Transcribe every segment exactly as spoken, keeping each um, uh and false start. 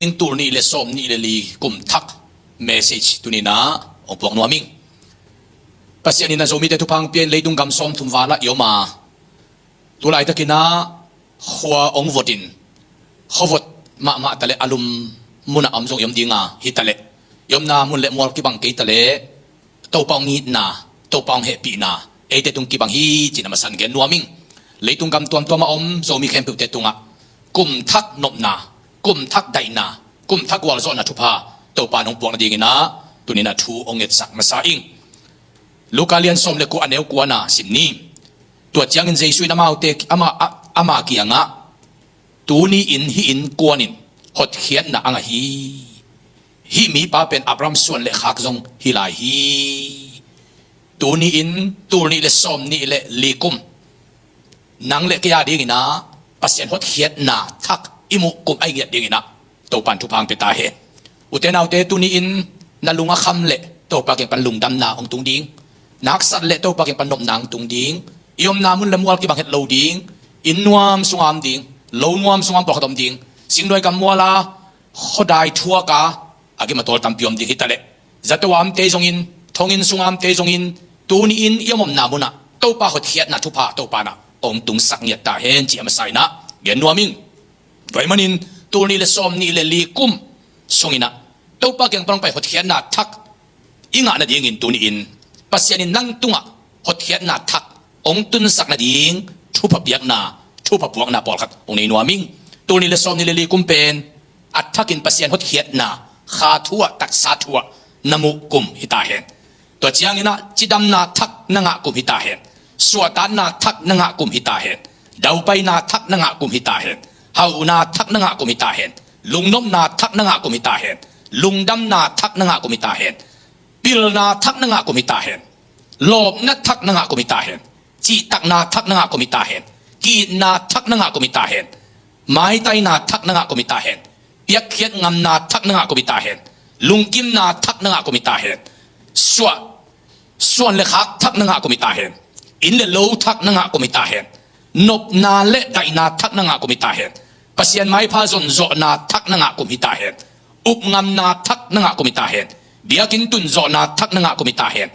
Tul nih le sawm nih le li kum thak message tuni-in ah hong puak nuam ing. Pasian in ah Zomite thupha hong pia-in leitung gam sawmthum val ah i om a, tu laitakin ah khua hong vot in, khua vot mahmah taleh a lum munah a om zong i om ding a, hi taleh i omna mun le mual kibang kei taleh Topa hong itna, Topa hong hehpihna eite tung kibang hi ci-in a masa-in gen nuam ing. Leitung gam tuamtuam a om Zomi khempeuhte tungah kum thak nopna, kum thak daihna, kum thak gualzawhna thupha Topa in hong puak nadingin ah tuni-in ah thu hong ngetsak masa ing. Luka lian sawm le kua, a neu kuana sim ni. Tua ciangin Jesu in amaute, ama, a, ama kiangah, "Tuni-in hih inn kuanin hotkhiatna a ngah hi. Hih mipa pen Abraham suan le khak zong hi lai hi. Tuni-in tul nih le sawm nih le li kum nang le kei a dingin ah Pasian hotkhiatna thak i muh kum ahi ngiat dingin ah Topa in thupha hong pia ta hen." Ute naute, tuni-in na lung a kham leh Topa kiang pan lungdamna hong tung ding. Na haksat leh Topa kiang pan nopna hong tung ding. I omna mun le mual kibang het lo ding. Inn nuam sungah om ding. Lo nuam sungah pawlkhat om ding. Singnuai gam mual a khuadai thuak a a gim a tawl tampi om ding hi taleh, zato a omte zongin, thonginn sungah omte zongin, tuni-in i om omna munah Topa hotkhiatna thupha Topa in ah hong tungsak ngiat ta hen ci-in a masa-in ah gen nuam ing. Tua ahih manin tul nih le sawm nih le li kum sungin ah Topa kiang pan hong pai hotkhiatna thak i ngah nadingin tuni-in Pasian in nang tungah hotkhiatna thak hong tunsak nading thupha piakna, thupha puakna pawlkhat hong nei nuam ing. Tul nih le sawm nih le li kum pen a thakin Pasian hotkhiatna kha thu ah, taksa thu ah na muh kum hi ta hen. Tua ciangin ah cidamna thak na ngah kum hi ta hen. Suahtakna thak na ngah kum hi ta hen. Daupaina thak na ngah kum hi ta hen. Hauhna thak na ngah kum hi ta hen. Lungnopna thak na ngah kum hi ta hen. Lungdamna thak na ngah kum hi ta hen. Pilna thak na ngah kum hi ta hen. Lawpna thak na ngah kum hi ta hen. Cihtakna thak na ngah kum hi ta hen. Ki-itna thak na ngah kum hi ta hen. Maitaina thak na ngah kum hi ta hen. Piakkhiat ngamna thak na ngah kum hi ta hen. Lungkimna thak na ngah kum hi ta hen. Suah, suan le khak thak na ngah kum hi ta hen. Inn le lo thak na ngah kum hi ta hen. Nopna le daihna thak na ngah kum hi ta hen. Pasian maipha zonzawhna thak na ngah kum hi ta hen. Upngamna thak na ngah kum hi ta hen. Biakinn tunzawhna thak na ngah kum hi ta hen.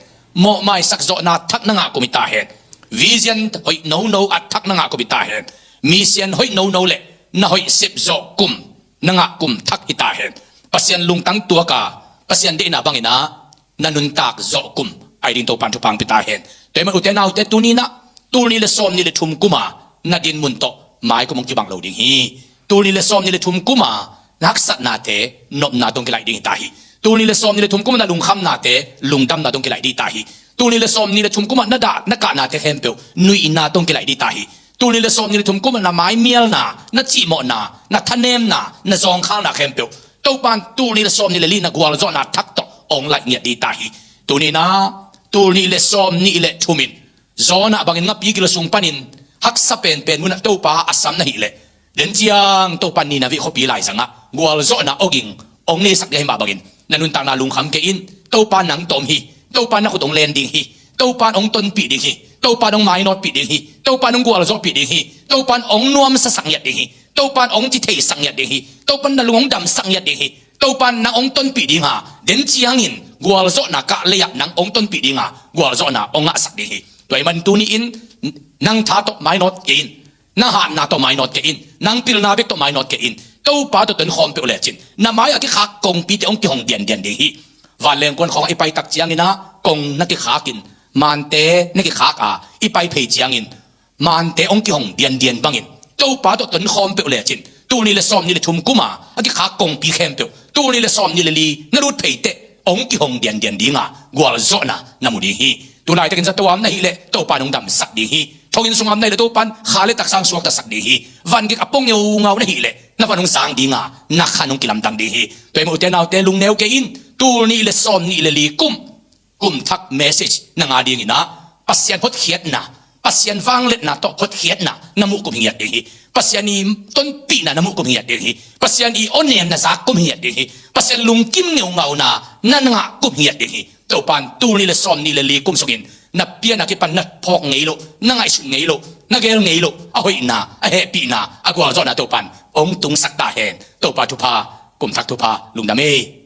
Mawhmaisak zawhna thak na ngah kum hi ta hen. Vision hoih nono a thak na ngah kum hi ta hen. Mission hoih nono le na hoih sep zawh kum na ngah kum thak hi ta hen. Pasian lungtang tuak a, Pasian deihna bangin ah na nuntak zawh kum ahi ding Topa in thupha hong pia ta hen. Tua ahih manin ute naute, tuni-in ah tul nih le sawm nih le thum kum a na dinmun tawh mai kum hong kibang lo ding hi. Tul nih le sawm nih le thum kum a na haksatnate nopna tawh hong kilaih ding hi ta hi. Tul nih le sawm nih le thum kum a na lungkhamnate lungdamna tawh hong kilaih ding hi ta hi. Tul nih le sawm nih le thum kum a na dah na kahnate khempeuh nuihna tawh hong kilaih ding hi ta hi. Tul nih le sawm nih le thum kum a na maimialna, na cihmawhna, na thanemna, na zawngkhalna khempeuh Topa in tul nih le sawm nih le li na gualzawhna thak tawh hong laih ngiat ding hi ta hi. Tuni-in ah tul nih le sawm nih le thum in Jonah bangin ngapi gil sung panin haksa penpen munah Topa a sam na hih leh, den ciang Topa in Nineveh khuapi laizangah gualzawhna awging hong neisak ding ahih mah bangin na nuntakna lungkham kei in. Topa nang tawh om hi. Topa na khut hong len ding hi. Topa in hong tonpih ding hi. Topa in hong mainawtpih ding hi. Topa in hong gualzawhpih ding hi. Topa in hong nuamsasak ngiat ding hi. Topa in hong citheisak ngiat ding hi. Topa in na lung hong damsak ngiat ding hi. Topa in nang hong tonpih ding a, den ciangin gualzawhna kah lei-ah nang hong tonpih ding a, gualzawhna hong ngahsak ding hi. Tua ahih manin tuni-in nang tha tawh mainawt kei in. Nang hatna tawh mainawt kei in. Nang pilna bek tawh mainawt kei in. Topa tawh tonkhawm peuh lecin na mai-ah kikhak kongpite hong kihong diandian ding hi. Vanleng kuan khawng i pai tak ciangin ah kong na kikhak in, mante na kikhak a i pai phei ciangin mante hong kihong diandian bangin Topa tawh tonkhawm peuh lecin tul nih le sawm nih le thum kum a a kikhak kongpi khempeuh tul nih le sawm nih le li na lut phei teh hong kihong diandian ding a, gualzawhna na mu ding hi. Tu laitakin zato a om na hih leh Topa in hong damsak ding hi. Thonginn sung a om na hih leh Topa in kha le taksa hong suaktasak ding hi. Van gik a pua ngeungau na hih leh na van hong zang ding a, na khan hong kilamdang ding hi. Tua ahih manin ute naute, lungneu kei in. Tul nih le sawm nih le li kum, kum thak message nang a dingin ah Pasian hotkhiatna, Pasian vangliatna tawh hotkhiatna na muh kum hi ngiat ding hi. Pasian i tonpihna na muh kum hi ngiat ding hi. Pasian i awnem na zak kum hi ngiat ding hi. Pasian lungkim ngeungauna na ngah kum hi ngiat ding hi. Topa in tul nih le sawm nih le li kum sungin na pian a kipan na phawk ngei loh, na ngaihsut ngei loh, na gel ngei loh a hoihna, a hehpihna, a gualzawhna Topa in hong tungsak ta hen. Topa thupha Kum thak thupha, lungdam ei.